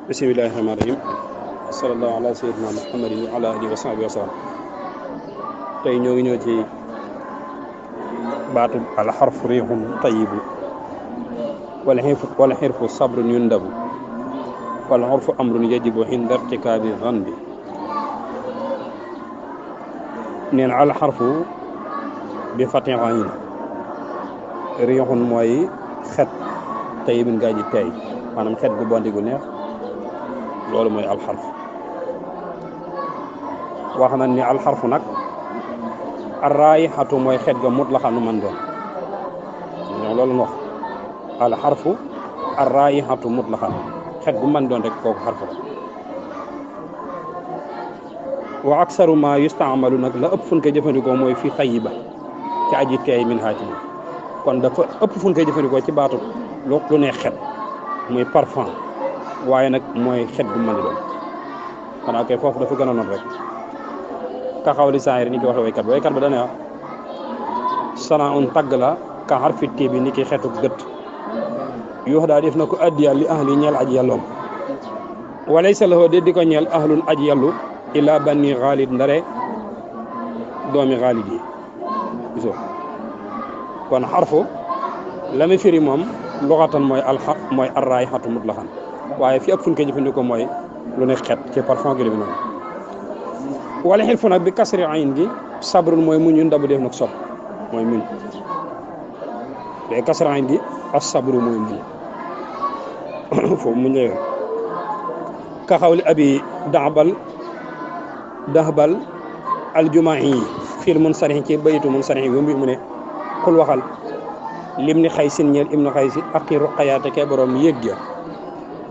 bismillahi rahmaani rahim sallallahu ala sayyidina muhammadin wa ala alihi wa sahbihi wa sallam tey ñoo ngi ñëw ci baatu alxarfu riixun tayibu wala xirfu sabrun yundabu wala xurfu amrun yajibu inda irtikaabi zanbi neen alxarfu bi fatin ayn riixun mooy xet tayibun gaa ji tey maanaam xet gu bondi gu neex loolu mooy alxarf wax na ni alxarfu nag arraayixatu mooy xet ga mutlaxan nu man doon ñoom loolu nu wax alxarfu arraayixatu mutlaxan xet gu man doon rek kooku xarfu la wa aksaru ma yustaamalu nag la ëpp fun koy jëfandikoo mooy fi tayiba ci aji teey min haati kon dafa ëpp fun koy jëfandikoo ci baatu lu neex xet muy parfum waaye nag mooy xet gu mën di doon xanaa kay foofu dafa gën a noonu rek ka xawli saayir ni ki waxe waykat ba dane wax sana un tagg la ka xarfitti bi ni ki xetu gët yoo daa def na ko addiya li ahli ñeel aj yàlloom walay sa laxoo de di ko ñeel ahlun aj yàllu illa banni xaalid ndare doomi xaalid yi gisoo kon xarfu la mu firi moom luxatan mooy arraay xatu mutlaxan waaye fi ak fun koy jëfandikoo mooy lu ne xet ci parfum gi bi noonu wala xil fu nag bi kasri ayn gi sabrun mooy muñu ndabu def nag sob mooy muñ de kasri ayn gi as sabru mooy muñ foofu muñ la yor ka xawli abi daxbal aljumahi fiil mun sarixi ci bayitu mun sarixi bi mu ne xul waxal lim ni xay sin ñeel ibnu xay si aqi ruqayaate kay borom yéeg ja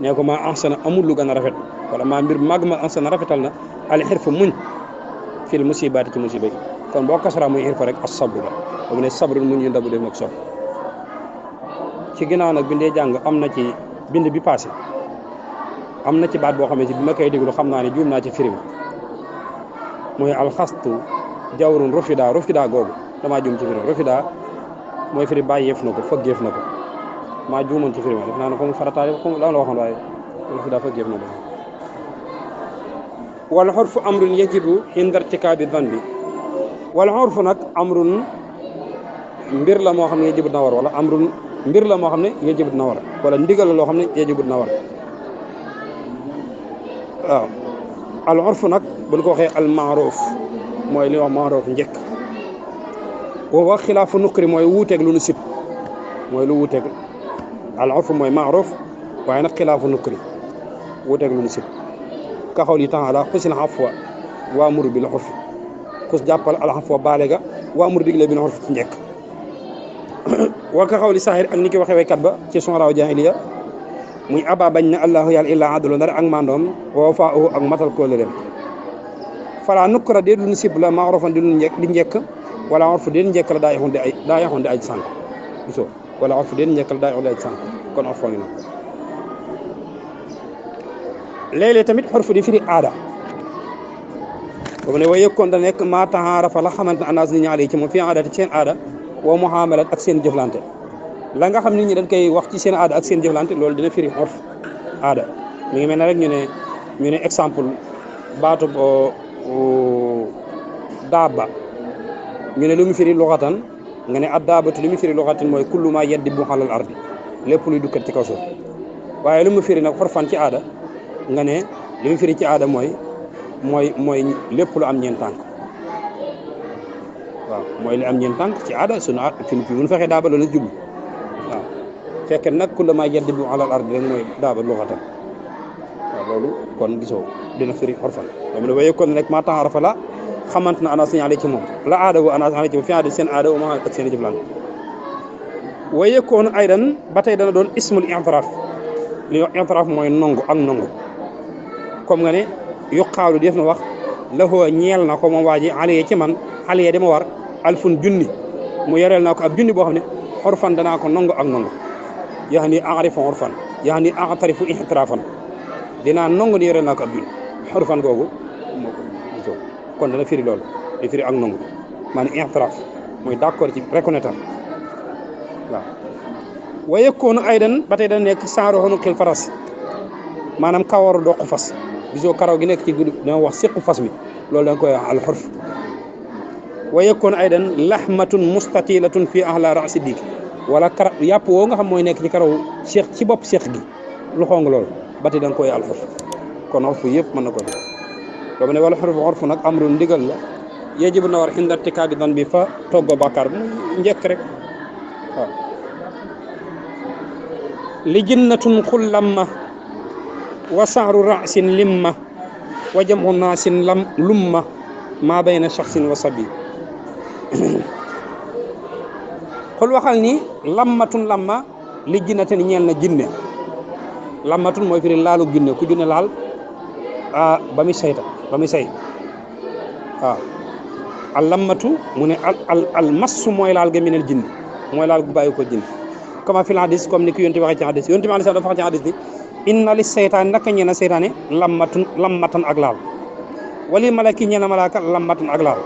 nee ko maa ansana amul lu gën a rafet wala maa mbir màgg ma ansana rafetal na al xirfa muñ fil musibaati ci musiba yi kon boo kasara muy xirfa rek as sabru la ba mu ne sabrun muñ yu ndabu def nag sob ci ginnaaw nag bindee jàng am na ci bind bi passé am na ci baat boo xam ne si bi ma koy déglu xam naa ne juum naa ci firim mooy alxastu jawrun rufida googu damaa juum ci firim rufida mooy firi bàyyeef na ko fëggeef na ko maa juumoon ci firima def naa ne ko mu farataale ko la waxoon waaye loolu fi daa fëggeef na ko wala xurfu amrun yajibu inda irtikaabi danbi wala xurfu nag amrun mbir la moo xam ne yajibu na war wala amrun mbir la moo xam ne yajibu na war wala ndigal la loo xam ne yajibu na war waaw al xurfu nag buñ ko waxee al maaruf mooy li wax maaruf njëkk wa xilaafu nukkri mooy wuuteeg lu nu sib mooy lu wuuteeg al urf mooy maaruf waaye nag xilaafu nukkri wuuteeg lu nu sib ka xawli taala xusil afwa waamur bil urfi xus jàppal al afwa baale ga waamur digle bil urfi ci njëkk wa ka xawli saahir ak ni ki waxee waykat ba ci sonraaw jaahiliya muy aba bañ na allahu yàlla illaa adlu ndara ak mandoom wa wafaahu ak matal kóolëreem fala nukkra dee lu nu sib la maarufan di njëkk wala orfu den njëkk la daa yaxoon di aj sànq gisoo wala orfu den njëkk la daa yaxoon di aj sànq kon orfoo ngi na léeg-léeg tamit xorfu di firi aada boobu ne way yëkkoon da nekk maa taxaarafa la xamante ne anaas nit ñi ale ci moom fi aada ci seen aada wa muamalat ak seen jëflante la nga xam nit ñi dañ koy wax ci seen aada ak seen jëflante loolu dina firi xorf aada mi ngi mel ne rek ñu ne exemple baatu daaba ñu ne lu mu firi luxatan nga ne addaabatu li mu firi luxatan mooy kullu ma yeddi bu xalal ardi lépp luy dukkat ci kaw suuf waaye lu mu firi nag xorfan ci aada nga ne li mu firi ci aada mooy lépp lu am ñeent tànk waaw mooy li am ñeent tànk ci aada sunu fi mun fexee daaba loolu jublu waaw fekkee nag kullu ma yeddi bu xalal ardi rek mooy daaba luxatan waaw loolu kon gisoo dina firi xorfan dama ne waye kon rek maa taxarafa la xamante na anas signalé ci moom la aada wu anas signalé ci moom fi aada seen aada wu ma ak seen i jëflante waaye koonu aydan ba tey dana doon ismul i'tiraaf li wax i'tiraaf mooy nongu ak nongu comme nga ne yuqaalu def na wax la hoo ñeel na ko moom waa ji xale ci man xale yi dama war alfun junni mu yoreel naa ko ab junni boo xam ne xorfan danaa ko nongu ak nongu yaa ni arifu xorfan yaa ni atarifu i'tiraafan dinaa nongu ni yoreel naa ko ab junni xorfan googu kon dana firi loolu di firi ak nangu maanaam i'tiraaf mooy d'accord ci reconnaître waaw wa yakunu aydan ba tey dana nekk saaru xunu xil faras maanaam kawaru doq fas gisoo karaw gi nekk ci guddi dama wax siqu fas mi loolu da nga koy wax al xurf wa yakun aydan lahmatun mustatilatun fi ahla rasi dik wala kara yàpp woo nga xam mooy nekk ci karaw seex ci bopp seex gi lu xong loolu ba tey da nga koy al xurf kon xurf yëpp mën na ko def doomu ne wala xurf nag amru ndigal la yajibu na war inda irtikaabi dan bi fa toggoo bàkkaar bu njëkk rek waaw li jinnatun xullamma wa sahru rasin limma wa jamu naasin lumma maa bayna shaxsin wa sabi xul waxal ni lammatun lamma li jinnatin ñeel na jinne lammatun mooy firi laalu jinne ku jinne laal ba muy sayta ba muy say waaw al lammatu mu ne al massu mooy laal ga minel jinne mooy laal gu bàyyi ko jinne comme fil hadis comme ni ko yonti waxee ci hadis yonti ma dafa wax ci hadis ni inna li seytaan naka ñeena seytaane lammatan ak laal wali malaki ñeena malaaka lammatan ak laal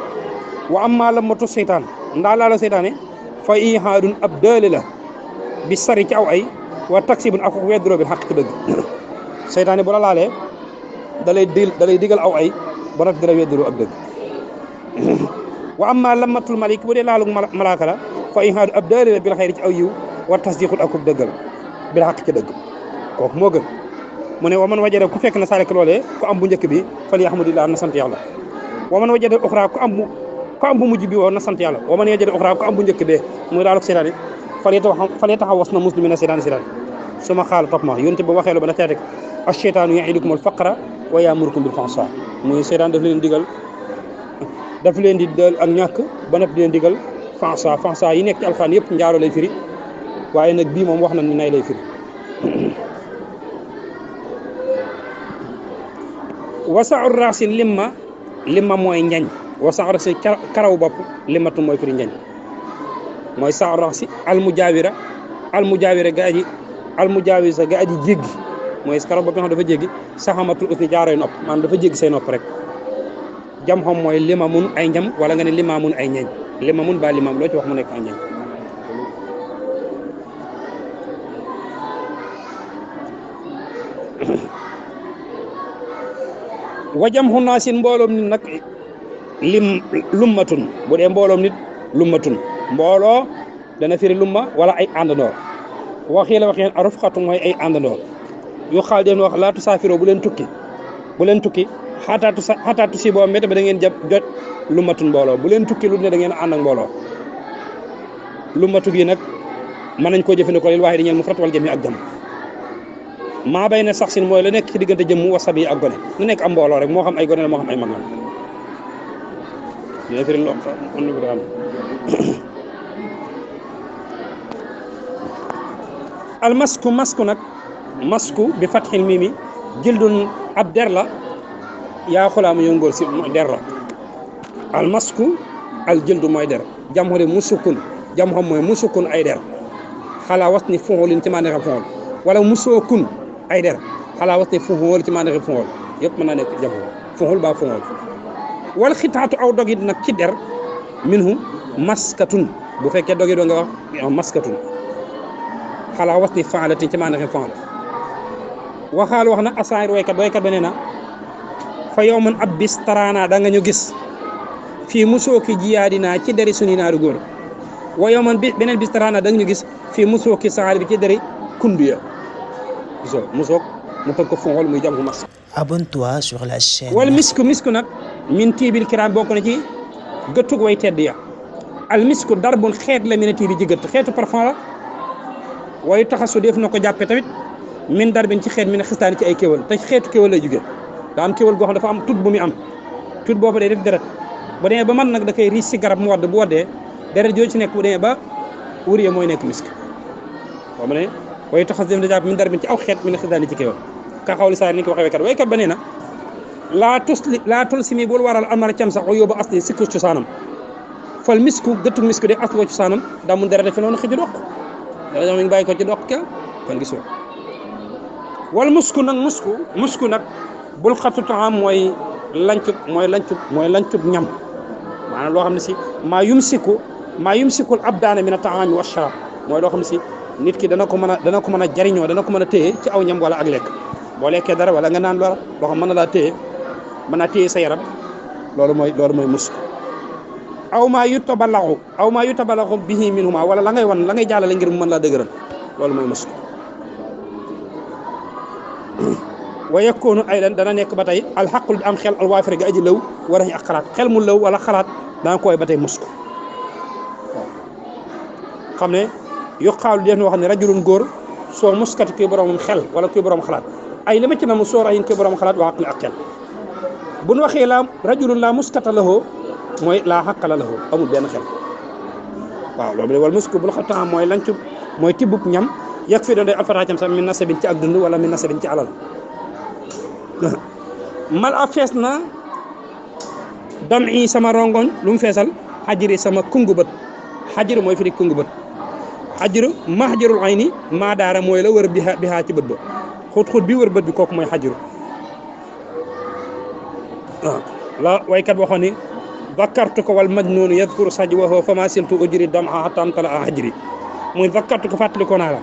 wa amma lammatu seytaan ndaa laalo seytaane fa ihaadun ab dële la bi sari ci aw ay wa taksibun ak wedduroo bi xaq ci dëgg seytaane bu la laalee da lay digal aw ay ba nag dara wedduroo ab dëgg wa amma lammatul malik bu dee laalu malaaka la fa ihaadu ab dële la bil xayri ci aw yiw wa tasdiqul akub dëggal bil xaq ci dëgg kooku moo gën mu ne wa man wajada ku fekk na saalek loolee ku am bu njëkk bi fal yahmadillah na sant yàlla wa man wajada uxra ku am bu mujj bi woo na sant yàlla wa man wajada uxra ku am bu njëkk bee muy daaluk seetaane fal yataxawas na muslim na seetaane su ma xaala topp ma yonte ba waxee lu ba na teetek ash-shaytaanu ya'idukumul faqra wa ya'murukum bil fahshaa muy seetaan daf leen digal ak ñàkk ba noppi di leen digal fahshaa yi nekk ci alxuraan yëpp njaaro lay firi waaye nag bii moom wax na ni nay lay firi wasa'ur rasin limma mooy njañ wasa'ur rasin karaw bopp limmatu mooy firi njañ mooy sa'ur rasi almujaawira ga aji jéggi mooy karaw bopp nga xam dafa jéggi saxamatul usni jaaroy nopp maanaam dafa jéggi say nopp rek jam xam mooy limamun ay njam wala nga ne limamun ay njañ limamun ba limam loo ci wax mu nekk ay njañ wajam xunaasin mbooloom nit nag lummatun bu dee mbooloom nit lummatun mbooloo dana firi lumma wala ay àndandoo waxii la waxeen aruf xatu mooy ay àndandoo yu xaal den wax laa tusaafiroo bu leen tukki xataatu si boo mété ba da ngeen jot lummatun mbooloo bu leen tukki lu ne da ngeen ànd ak mbooloo lummatu gi nag mën nañ koo jëfandikoo lil waaye di ñeen mu frat wal jami ak jam maa bay na sax sin mooy la nekk ci diggante jëmm wasab yi ak gone lu nekk am mbooloo rek moo xam ay gone la moo xam ay mag la dina firi lo on ni am al masku nag masku bi fatxil mimi jëldun ab der la yaa xulaama yow ngóor si mooy der la al masku al jëldu mooy der jam xore musukun jam xam mooy musukun ay der xalaa was ni fonxolin ci maa nexe fonxol wala musookun ay der xalaa was ne fuxool ci maa nexe fuxool yëpp mën naa nekk jam fuxool baa fuxool wala xitaatu aw dogit nag ci der minhu maskatun bu fekkee dogit doo nga wax maskatun xalaa was ni faalatin ci maa nexe faal waxaal wax na asaayir waykat ba nee na fa yow man ab bis taraana da nga ñu gis fii musooki jiyaadinaa ci deri suni naaru góor wa yow man beneen bis taraana da nga ñu gis fii musooki saxaar bi ci deri kundu ya gisoo musoog mu tëgg ko fonxol muy jam ko mas abonne-toi sur la chaîne wala misku nag min tiibil kiraam bokk na ci gëttug way tedd ya al misku darbun xeet la mina tiibi ci gëtt xeetu parfum la wayu taxasu def na ko jàppe tamit min darbin ci xeet mi ne xistaani ci ay kéwal te xeetu kéwal lay jóge daa am kéwal goo xam dafa am tut bu muy am tut boobu day def deret bu demee ba man nag da koy riis si garab mu wadd bu waddee deret jooju ci nekk bu demee ba wuriye mooy nekk misk boobu ne wayu taxas def na jàpp min darbin ci aw xeet mi ne xistaani ci kéwal ka xawli saa ni ko waxee waykat ba nee na laa tul simi bul waral almara cam sax o yóbbu asli sikku cosaanam fal misku gëttug misku de asli cosaanam daa mun deret fi noonu xëj doq dara jox mi ngi bàyyi ko ci doq ka kon gisoo wal musku nag bul xatu taam mooy lancub ñam maanaam loo xam ne si maa yumsikul abdaana min at-ta'aami wa sharaab mooy loo xam ne si nit ki dana ko mën a jariñoo dana ko mën a téye ci aw ñam wala ak lekk boo lekkee dara wala nga naan loo xam mën na laa téye mën naa téye sa yaram loolu mooy musk aw maa yutabalaxu bihi minhuma wala la ngay jàllale ngir mu mën laa dëgëral loolu mooy musk wa yakunu aydan dana nekk ba tey alxaqul di am xel alwaafir ga aji lëw wara ak xalaat xel mu lëw wala xalaat danga koy ba tey musk xam ne yuqaalu def na wax ne rajulun góor soo muskati kuy boromum xel wala kuy borom xalaat ay li ma ci na mu soo rayin kuy borom xalaat waa aqli ak xel bu nu waxee laa rajulun laa muskata lahoo mooy laa xaqala lahoo amul benn xel waaw loolu wala musk bu la xam temps mooy lancu mooy tibbub ñam yàgg fii doon day alfataacam sax min nasabin ci ak dund wala min nasabin ci alal mal a fees na dam i sama rongoñ lu mu feesal xajiri sama kungu bët xajiru mooy fi di kungu bët xajiru mahjarul ayni maadaara mooy la wër bi xaa ci bët ba xut bi wër bët bi kooku mooy xajiru la waykat waxoon ni zakartu ko wal majnuunu yadkuru sajwahu fama siltu ujri dam'a hatta tala a xajiri muy zakartu ko fàttalikoo naa la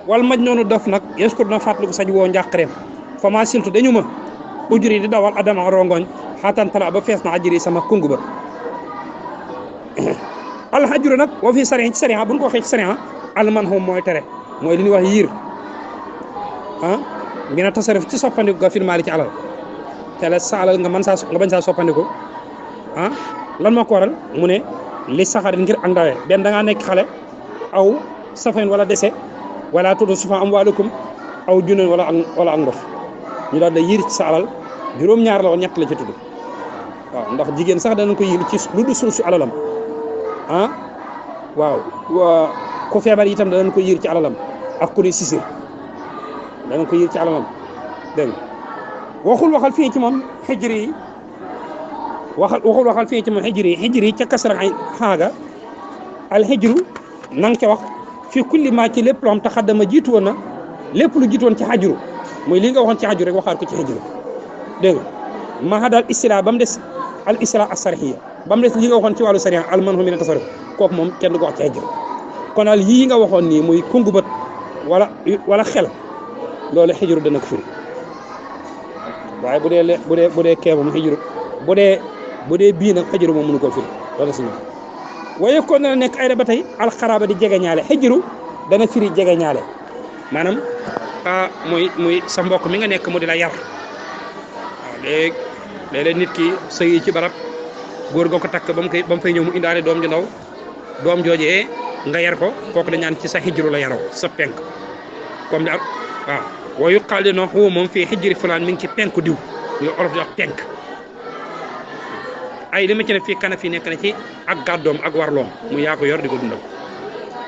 wal majnuunu dof nag yaskur na fàttaliku sajwoo njàqareem fama siltu dañu ma ujri di dawal adama rongoñ xaatan tala ba fees na xajiri sama kungu bët alxajru nag woo fi sariya ci sariya bu ñu ko waxee ci sariya almanhum mooy tere mooy li ñuy wax yiir ngeen a tasaruf ci soppandiku ga firmaali ci alal te la sa alal nga bañ saa soppandiku lan moo ko waral mu ne li saxarit ngir ak ndawee benn da ngaa nekk xale aw safen wala dese wala tudd sufa am walukum aw juneen wala ak ndof ñu daal da yiir ci sa alal juróom-ñaar la woon ñett la ci tudd waaw ndax jigéen sax danañ ko yiir ci lu du suuf si alalam waaw ku feebar itam danañ ko yiir ci alalam ak ku ne sisir danañ ko yiir ci alalam dégg nga waxal fii ci moom xijri yi waxal fii ci moom xijri yi ca kasra ay xaaga al xijru na nga ca wax fii kulli maa ci lépp loo xam taxaddama jiitu woon na lépp lu jiitu woon ci xajru mooy li nga waxoon ci xajru rek waxaat ko ci xijru dégg nga maa daal istila ba mu des al isra as sarxiya ba mu des li nga waxoon ci wàllu sariya al manhu min tasarruf kooku moom kenn du ko wax ci xijru kon daal yii nga waxoon nii muy kungu bët wala xel loolu xijru dana ko firi waaye bu dee kee moom xijru bu dee bii nag xijru moom mënu koo firi loolu si ñoom waaye kon dana nekk ay ba tey alxaraaba di jege ñaale xijru dana firi jege ñaale maanaam muy sa mbokk mi nga nekk mu di la yar waaw léeg-léeg nit ki sëyi ci barab góor ga ko takk ba mu fay ñëw mu indaale doom ju ndaw doom joojee nga yar ko kooku da ñaan ci sa xijru la yaroo sa penk comme daal waaw wayu xaal no xuwa moom fii xijri fulaan mi ngi ci penku diw ñu olof di wax penk ay li ma ci ne fii kana fii nekk na ci ak gàddoom ak warloom mu yaa ko yor di ko dundal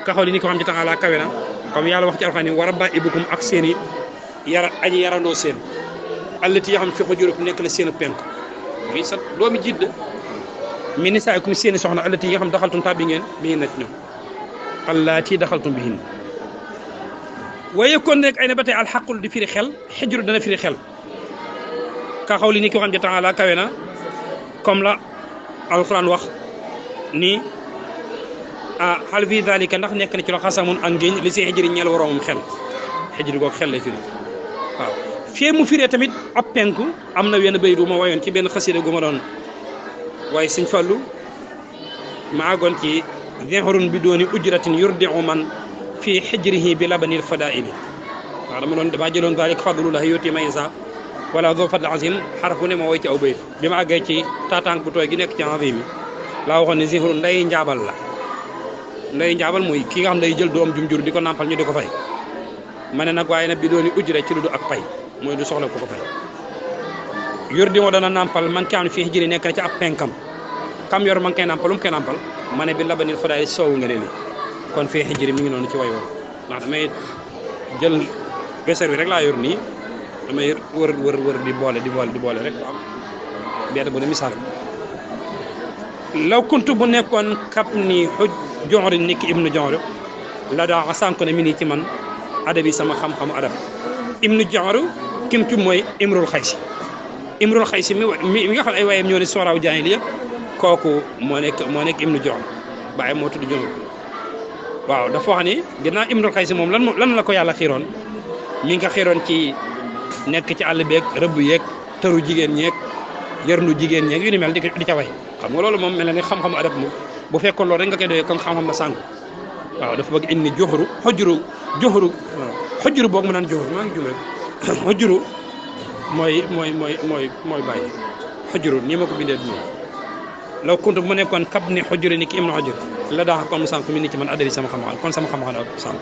kaxaw li ni ko xam ci taxalaa kawe na comme yàlla wax ci alxuraan war a ba ibukum ak seen i aji yarandoo seen allati yoo xam fi xujurakum nekk na seen penk muy sa doomi jidd mi nisaa'ikum seen i soxna allati yi nga xam daxaltum tàbbi ngeen bi na ci ñoom allati daxaltum bihin waaye kon nekk ay na ba tey alxaqul di firi xel xijru dana firi xel kaxaw li ni ko xam ci taxalaa kawe na comme la alxuraan wax ni xal fii dalika ndax nekk na ci loo xasamun ak ngéñ li si xijri ñeel waroomam xel xijri googu xel lay firi waaw fii mu firee tamit ab penku am na wenn bayit bu ma wayoon ci benn xasida gu ma doon waaye Sëñ Fallu ma àggoon ci zinhrun bi dooni ujratin yurdiu man fii xijrihi bi labanil fadaili waaw damaa jëloon dalik fadlullahi yuti man yasa wala do fadl azim xaraf bu ne ma woy ci aw bayit bi ma àggee ci taatank bu tooy gi nekk ci azim yi laa waxoon ne zinhrun nday njaabal la nday njaabal mooy ki nga xam day jël doom jum jur di ko nampal ñu di ko fay ma ne nag waaye nag bi dooni ujra ci lu du ak pay mooy du soxla ko ko fay yor di moo dana nampal man kaanu fii xijri nekk na ci ab penkam kam yor man koy nampal lu mu koy nampal ma ne bi labanil fadaay soowu nga leen kon fii xijri mi ngi noonu ci way woon ndax damay jël beser bi rek laa yor nii damay wër di boole rek am benn bu ne misaal law kuntu bu nekkoon kap ni xuj joxori niki ibnu joxor la daa sànq ne mi nii ci man adabi sama xam-xamu adab ibnu joxor kim ci mooy imrul xaysi mi nga xam ay waayam ñoo ne sooraaw jaay li yëpp kooku moo nekk ibnu joxor bàyyi moo tudd joxor waaw dafa wax ni ginnaaw imrul xaysi moom lan la ko yàlla xiiroon mi nga xiiroon ci nekk ci àll beeg rëbb yeeg tëru jigéen ñeeg yarnu jigéen ñeeg yu ni mel di ca way xam nga loolu moom mel na ni xam-xamu adab moom bu fekkoon loolu rek nga koy doyee kon xam-xam na sànq waaw dafa bëgg indi xujuru boog mu naan joxuru maa ngi jum rek xujuru mooy bàyyi xujuru nii ma ko bindee du law kuntu bu ma nekkoon kab ni xujuru ni ki im na xujur la daa kon mu sànq mi ni ci man adari sama xam-xam kon sama xam-xam sànq